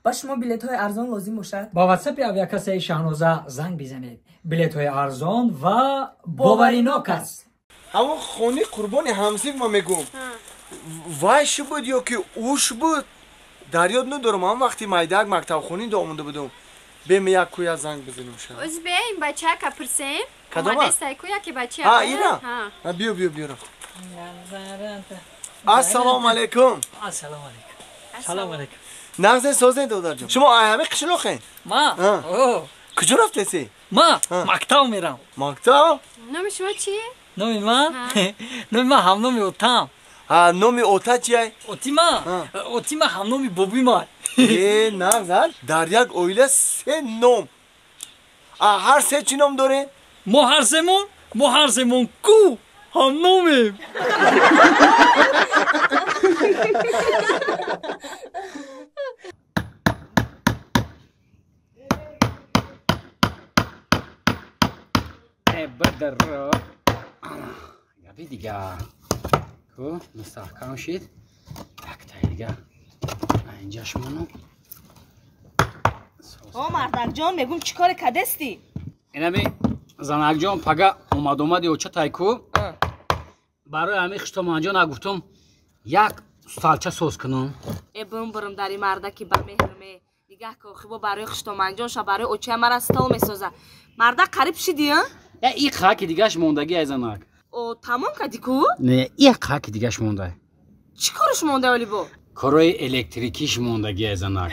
Ба шумо билетҳои арзон лозим бошад? Ба ватсапи авиакассаи Шаҳноза занг бизанед. Билетҳои арзон ва боваринок аст. Ҳамон хони қурбони ҳамсиф ма мегӯм. Вайш буд ё ки уш буд? Дар ёд надорам, ҳам вақти майдаак мактабхонӣ омода будум. Бем як куя занг бизанем ша. Оз беем бачака пурсем. Кадома? Куя ки бача. Ҳа, ира. Ҳа, биё, биё, биё. Ассалому алайкум. Ассалому алайкум. Салом алайкум. Нағзе созед додарҷон. Шумо ай ҳами қишлоқен? Ма? Куҷо рафтеси? Ма мактаб мерам. Мактаб? Номи шумо чи? Номи ман? Номи ман ҳамноми отам. Ҳа, номи ота чиай? Отима? Отима ҳамноми бобима. Э, нағз, дар як оила се ном. А ҳар се чӣ ном дорем? Мо ҳар семон? Мо ҳар семон ку ҳамномем. Бадар габи дигар ку мустаҳкам шид, яктаи дигар инҷаш монам. О мардакҷон, мегум чӣ коре кадестӣ? Инами занакҷон, пага омад-омади оча тайку барои ҳами хиштоманҷон гуфтум як сталча соз кунам. Э бум бурум дари мардаки ба меҳрме нигаҳ ко хибо барои хиштоманҷон ша барои очая мара стол месоза. Мардак қариб шиди, а? Я и хаки дигаш мондаги ай занак. О, тамом кади ку? Не, и хаки дигаш монда. Чӣ кораш монда оли бо? Корои электрикиш мондаги ай занак.